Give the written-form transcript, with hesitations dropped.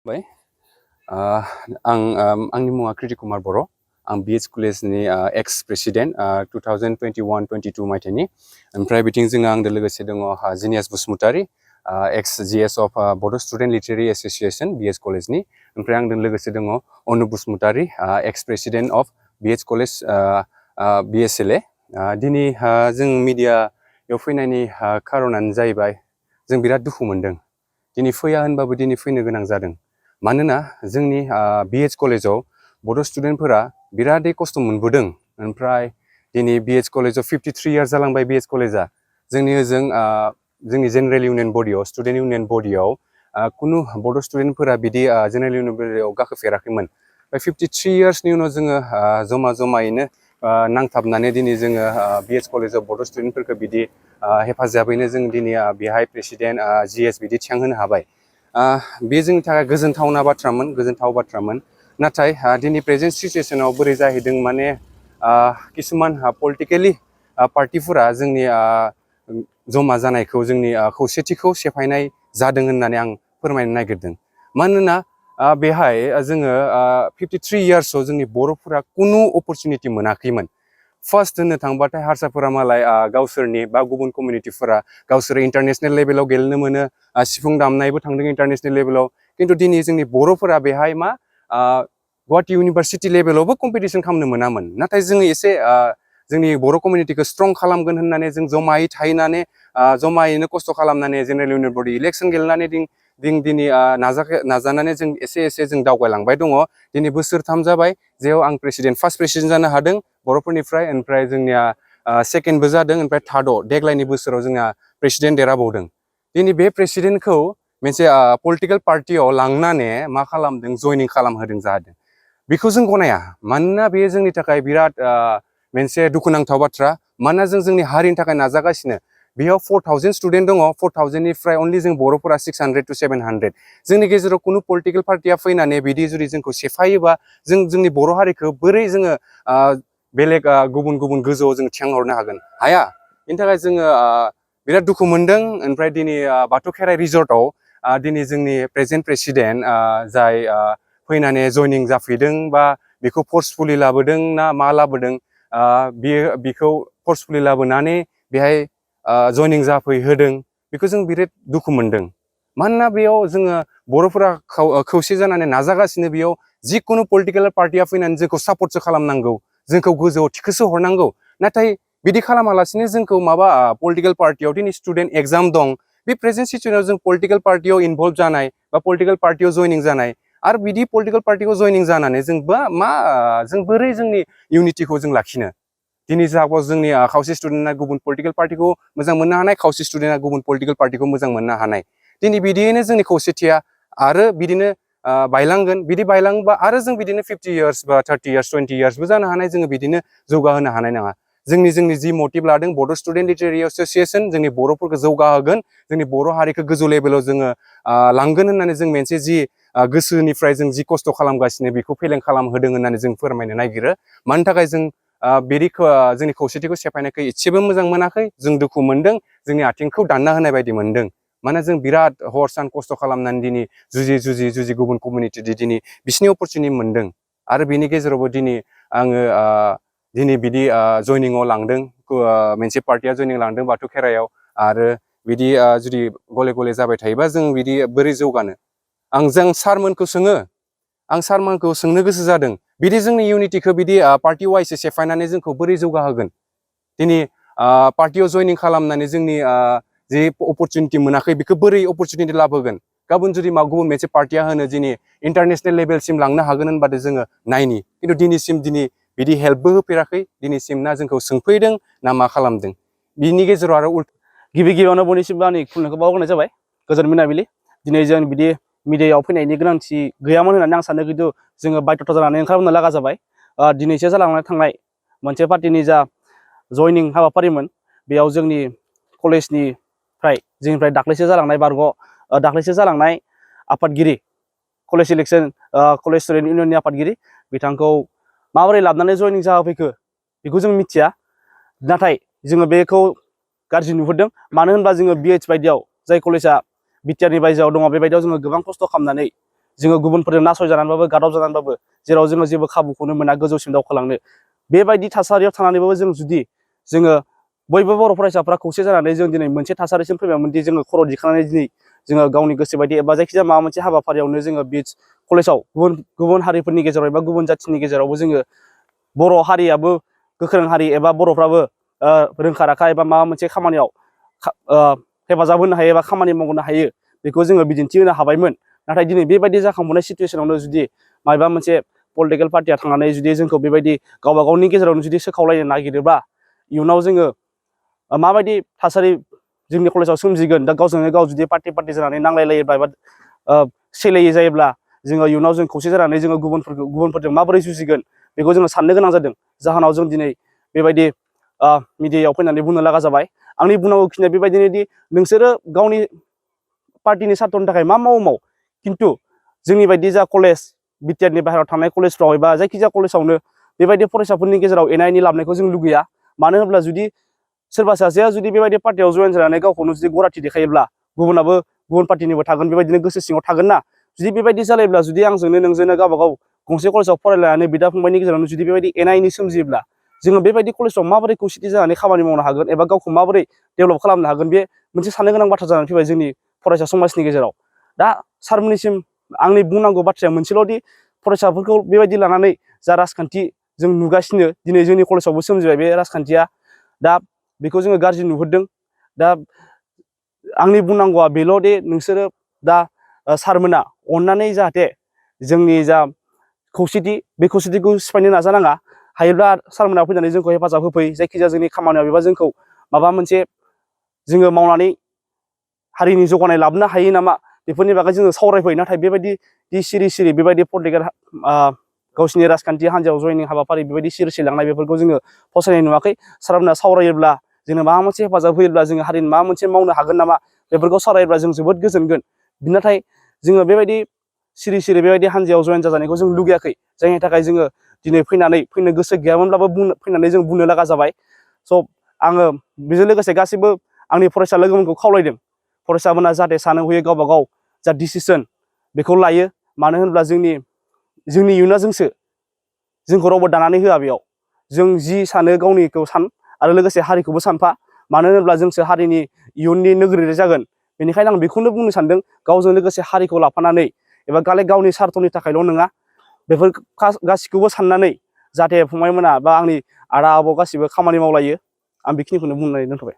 बाय आंनि मुङा कृति कुमार बर' आं BH कलेजनि एक्स प्रेसिडेन्ट 2021-22 मायथाइनि ओमफ्राय बिथिं जोङो आंजों लोगोसे दङ Jinias Basumatary ex GS of Bodo' student literary association BH कलेजनि ओमफ्राय आंजों लोगोसे दङ Anu Basumatary ex president of BH college BSLA दिनै जों मिडियायाव फैनायनि खारनानो जाहैबाय जों बिराद दुखु मोनदों दिनै फैया होनबाबो दिनै फैनो गोनां जादों मानोना जोंनि BH कलेजाव बड' स्टुडेन्टफोरा बिरादै खस्थ' मोनबोदों ओमफ्राय दिनै BH कलेजाव 53 इयार्स जालांबाय BH कलेजा जोंनि ओजों जोंनि जेनेरेल इउनियन बडियाव स्टुडेन्ट इउनियन बडियाव कुनु बड' स्टुडेन्टफोरा बिदि जेनेरेल इउनियन बडियाव गाखोफेराखैमोन 53 इयार्सनि उनाव जोङो जमायैनो नांथाबनानै दिनै जोङो BH कलेजाव बड' स्टुडेन्टफोरखौ बिदि हेफाजाबैनो जों दिनै बेहाय प्रेसिडेन्ट GS बिदि थिखांहोनो हाबाय बे जोंनि थाखाय गोजोनथाव बाथ्रामोन नाथाय दिनै प्रेजेन्ट सिचुएसनाव बोरै जाहैदों माने किसुमान पलिटिकेलि पार्टिफोरा जोंनि जमा जानायखौ जोंनि खौसेथिखौ सेफायनाय जादों होननानै आं फोरमायनो नागिरदों मानोना बेहाय जोङो 53 इयार्सआव जोंनि बर'फोरा कुनु अपरचुनिटि मोनाखैमोन फार्स्ट होननो थांबाथाय हारसाफोरा मालाय गावसोरनि बा गुबुन कमिउनिटिफोरा गावसोर इन्टारनेशनेल लेभेलाव गेलेनो मोनो सिफुं दामनायबो थांदों इन्टारनेशनेल लेभेलाव खिन्थु दिनै जोंनि बर'फोरा बेहाय मा गुवाहाटी इउनिभार्सिटि लेभेलावबो कम्पिटिसन खालामनो मोनामोन नाथाय जोङो एसे जोंनि बर' कमिउनिटिखौ स्ट्रं खालामगोन होननानै जों जमायै थाहैनानै जमायैनो खस्थ' खालामनानै जेनेरेल इउनियन बडि इलेक्सन गेलेनानै दिनै नाजानानै जों एसे जों दावगालांबाय दङ दिनै बोसोरथाम जाबाय जेराव आं फार्स्ट प्रेसिडेन्ट जानो हादों बर'फोरनिफ्राय ओमफ्राय जोंनिया सेकेन्डबो जादों ओमफ्राय थार्डआव देग्लायनि बोसोराव जोंहा प्रेसिडेन्ट देरहाबावदों दिनै बे प्रेसिडेन्टखौ मोनसे पलिटिकेल पार्टियाव लांनानै मा खालामदों जयनिं खालामहोदों जादों बेखौ जों गनाया मानोना बेयो जोंनि थाखाय बिराद मोनसे दुखुनांथाव बाथ्रा मानोना जों जोंनि हारिनि थाखाय नाजागासिनो बेयाव 4000 स्टुडेन्ट दङ 4000निफ्राय अनलि जों बर'फोरा 600 to 700 जोंनि गेजेराव कुनु पलिटिकेल पार्टिया फैनानै बिदि जुदि जोंखौ सेफायोबा जों जोंनि बर' हारिखौ बोरै जोङो बेलेग गुबुन गोजौआव जों थिखांहरनो हागोन हाया बेनि थाखाय जोङो बिराद दुखु मोनदों ओमफ्राय दिनै बाथौ खेराइ रिजर्टआव दिनै जोंनि प्रेजेन्ट प्रेसिडेन्ट जाय फैनानै जयनिं जाफैदों बा बेखौ फर्सफुलि लाबोदों ना मा लाबोदों बिखौ फर्सफुलि लाबोनानै बेहाय जयनिं जाफैहोदों बेखौ जों बिराद दुखु मोनदों मानोना बेयाव जोङो बर'फोरा खौसे जानानै नाजागासिनो बेयाव जिकुनु पलिटिकेल पार्टिया फैनानै जोंखौ सापर्टसो खालामनांगौ जोंखौ गोजौआव थिखोसो हरनांगौ नाथाय बिदि खालामालासिनो जोंखौ माबा पलिटिकेल पार्टियाव दिनै स्टुडेन्ट एग्जाम दं बे प्रेजेन्ट सिचुएसनाव जों पलिटिकेल पार्टियाव इनभल्भ जानाय बा पलिटिकेल पार्टियाव जयनिं जानाय आरो बिदि पलिटिकेल पार्टिखौ जयनिं जानानै जों जों बोरै जोंनि इउनिटिखौ जों लाखिनो दिनै सापस जोंनि खावसे स्टुडेन्टआ गुबुन पलिटिकेल पार्टिखौ मोजां मोननो हानाय खावसे स्टुडेन्टआ गुबुन पलिटिकेल पार्टिखौ मोजां मोननो हानाय दिनै बिदियैनो जोंनि खौसेथिया आरो बिदिनो बायलांगोन बिदि बायलांबा आरो जों बिदिनो 50 इयार्स बा 30 इयार्स 20 इयार्सबो जानो हानाय जोङो बिदिनो जौगाहोनो हानाय नङा जोंनि जि मटिभ लादों बड' स्टुडेन्ट लिटारेरि एस'सिएशन जोंनि बर'फोरखौ जौगाहोगोन जोंनि बर' हारिखौ गोजौ लेभेलाव जोङो लांगोन होननानै जों मोनसे जि गोसोनिफ्राय जों जि खस्थ' खालामगासिनो बेखौ फेलें खालामहोदों होननानै जों फोरमायनो नागिरो मानि थाखाय जों बिदि जोंनि खौसेथिखौ सेफायनायखौ एसेबो मोजां मोनाखै जों दुखु मोनदों जोंनि आथिंखौ दानना होनाय बायदि मोनदों मानोना जों बिराद हर सान खस्थ' खालामनानै दिनै जुजि गुबुन कमिउनिटि दिनै बिसिनि अपरचुनिटि मोनदों आरो बिनि गेजेरावबो दिनै आङो दिनै बिदि जयनिंआव लांदों मोनसे पार्टिया जयनिं लांदों बाथौ खेराइयाव आरो बिदि जुदि गले गले जाबाय थायोबा जों बिदि बोरै जौगानो जों सारमोनखौ सोंनो गोसो जादों बिदि जोंनि इउनिटिखौ बिदि पार्टि वाइसै सेफायनानै जोंखौ बोरै जौगाहोगोन दिनै पार्टियाव जयनिं खालामनानै जोंनि जे अपरचुनिटि मोनाखै बेखौ बोरै अपरचुनिटि लाबोगोन गाबोन जुदि गुबुन मोनसे पार्टिया होनो दिनै इन्टारनेशनेल लेभेलसिम लांनो हागोन होनबाथाय जोङो नायनि खिन्थु दिनैसिम बिदि हेल्पबो होफेराखै दिनैसिम ना जोंखौ सोंफैदों ना मा खालामदों बिनि गेजेराव आरो गिबियावनो बयनिसिमबो आंनि खुलुमनायखौ बावहरनाय जाबाय गोजोन मोनाबिलि दिनै जों बिदि मिडियायाव फैनायनि गोनांथि गैयामोन होननानै आं सानो खिन्थु जोङो बायध'था जानानै ओंखारबोनो लागा जाबाय दिनैसो जालांनानै थांनाय मोनसे पार्टिनि जा जयनिं हाबाफारिमोन बेयाव जोंनि कलेजनिफ्राय दाख्लैसो जालांनाय आफादगिरि कलेज इलेक्सन कलेज स्टुडेन्ट इउनियननि आफादगिरि बिथांखौ माबोरै लाबोनानै जयनिं जाहोफैखो बेखौ जों मिथिया नाथाय जोङो बेखौ गाज्रि नुहुरदों मानो होनब्ला जोङो BH बायदियाव जाय कलेजआ बिटिआरनि बायजोआव दङ बेबायदियाव जोङो गोबां खस्थ' खालामनानै जोङो गुबुनफोरजों नासयजानानैबाबो गादबजानानैबाबो जेराव जोङो जेबो खाबुखौनो मोना गोजौसिम दावखोलांनो बेबायदि थासारियाव थानानैबाबो जोङो बयबो बर' फरायसाफ्रा खौसे जानानै जों दिनै मोनसे थासारिसिम फैबायमोनदि जोङो खर' दिखांनानै दिनै जोङो गावनि गोसो बायदि एबा जायखिजाया माबा मोनसे हाबाफारियावनो जोङो BH कलेजाव गुबुन हारिफोरनि गेजेराव एबा गुबुन जाथिनि गेजेरावबो जोङो बर' हारियाबो गोख्रों हारि एबा बर'फ्राबो रोंखा राखा एबा माबा मोनसे खामानियाव हेफाजाब होनो हायो एबा खामानि मावनो हायो बेखौ जोङो बिदिन्थि होनो हाबायमोन नाथाय दिनै बेबायदि जाखांबोनाय सिटुवेसनावनो जुदि माबा मोनसे पलिटिकेल पार्टिया थांनानै जुदि जोंखौ बेबायदि गावबा गावनि गेजेरावनो जुदि सोखावलायनो नागिरोब्ला इयुनाव जोङो माबायदि थासारि जोंनि कलेजाव सोमजिगोन दा गावजोंनो गाव जुदि पार्टि जानानै नांलायलायोब्ला एबा सैलायै जायोब्ला जोङो इयुनाव जों खौसे जानानै जोङो गुबुनफोरजों माबोरै जुजिगोन बेखौ जोङो साननो गोनां जादों जाहोनाव जों दिनै बेबायदि मिडियायाव फैनानै बुंनो लागा जाबाय आंनि बुंनांगौ खिनिया बेबायदिनो दि नोंसोरो गावनि पार्टिनि सार्थनि थाखाय मा माव खिन्थु जोंनि बायदि जा कलेज बिटिआरनि बाहेरायाव थानाय कलेजफ्राव एबा जायखिजाया कलेजावनो बेबायदि फरायसाफोरनि गेजेराव एना एनि लाबनायखौ जों लुगैया मानो होनब्ला जुदि सोरबा सासेया जुदि बेबायदि पार्टियाव जयेन जानानै गावखौनो जुदि गराथि देखायोब्ला गुबुनाबो गुबुन पार्टिनिबो थागोन बेबायदिनो गोसो सिङाव थागोन ना जुदि बेबायदि जालायोब्ला जुदि आंजोंनो नोंजोंनो गावबा गाव गंसे कलेजाव फरायलायनानै बिदा फंबायनि गेजेरावनो जुदि बेबायदि एना एनि सोमजियोब्ला जोङो बेबायदि कलेजाव माबोरै खौसेथि जानानै खामानि मावनो हागोन एबा गावखौ माबोरै डेभेलप खालामनो हागोन बे मोनसे साननो गोनां बाथ्रा जानानै फैबाय जोंनि फरायसा समाजनि गेजेराव दा सारमोननिसिम आंनि बुंनांगौ बाथ्राया मोनसेल'दि फरायसाफोरखौ बेबायदि लानानै जा राजखान्थि जों नुगासिनो दिनै जोंनि कलेजावबो सोमजिबाय बे राजखान्थिया दा बेखौ जोङो गाज्रि नुहुरदों दा आंनि बुंनांगौआ बेल'दि नोंसोरो दा सारमोना अननानै जाहाथे जोंनि जा खौसेथि बे खौसेथिखौ सिफायनो नाजानाङा हायोब्ला सारमोना फैनानै जोंखौ हेफाजाब होफै जायखिजाया जोंनि खामानियाव एबा जोंखौ माबा मोनसे जोङो मावनानै हारिनि जौगानाय लाबोनो हायो नामा बेफोरनि बागै जोङो सावरायफै नाथाय बेबायदि सिरि बेबायदि पलिटिकेल गावसिनि राजखान्थि हान्जायाव जयनिं हाबाफारि बेबायदि सिरि लांनाय बेफोरखौ जोङो फसायनाय नुवाखै सारमोना सावरायोब्ला जोंनो माबा मोनसे हेफाजाब होयोब्ला जोङो हारिनि माबा मोनसे मावनो हागोन नामा बेफोरखौ सावरायोब्ला जों जोबोद गोजोनगोन नाथाय जोङो बेबायदि सिरि बेबायदि हान्जायाव जयेन जाजानायखौ जों लुगैयाखै जायनि थाखाय जोङो दिनै फैनो गोसो गैयामोनब्लाबो फैनानै जों बुंनो लागा जाबाय स' आङो बेजों लोगोसे गासैबो आंनि फरायसा लोगोफोरखौ खावलायदों फरायसाफोरा जाहाथे सानो हयै गावबा गाव जा डिसिसन बेखौ लायो मानो होनब्ला जोंनि इयुना जोंखौ रावबो दानानै होआ बेयाव जों जि सानो गावनिखौ सान आरो लोगोसे हारिखौबो सानफा मानो होनोब्ला जोंसो हारिनि इयुननि नोगोरारि जागोन बेनिखायनो आं बेखौनो बुंनो सानदों गावजों लोगोसे हारिखौ लाफानानै एबा गावनि सार्थनि थाखायल' नङा बेफोर गासिखौबो साननानै जाहाथे फंबायमोना बा आंनि आदा आब' गासिबो खामानि मावलायो आं बेखिनिखौनो बुंनानै दोनथ'बाय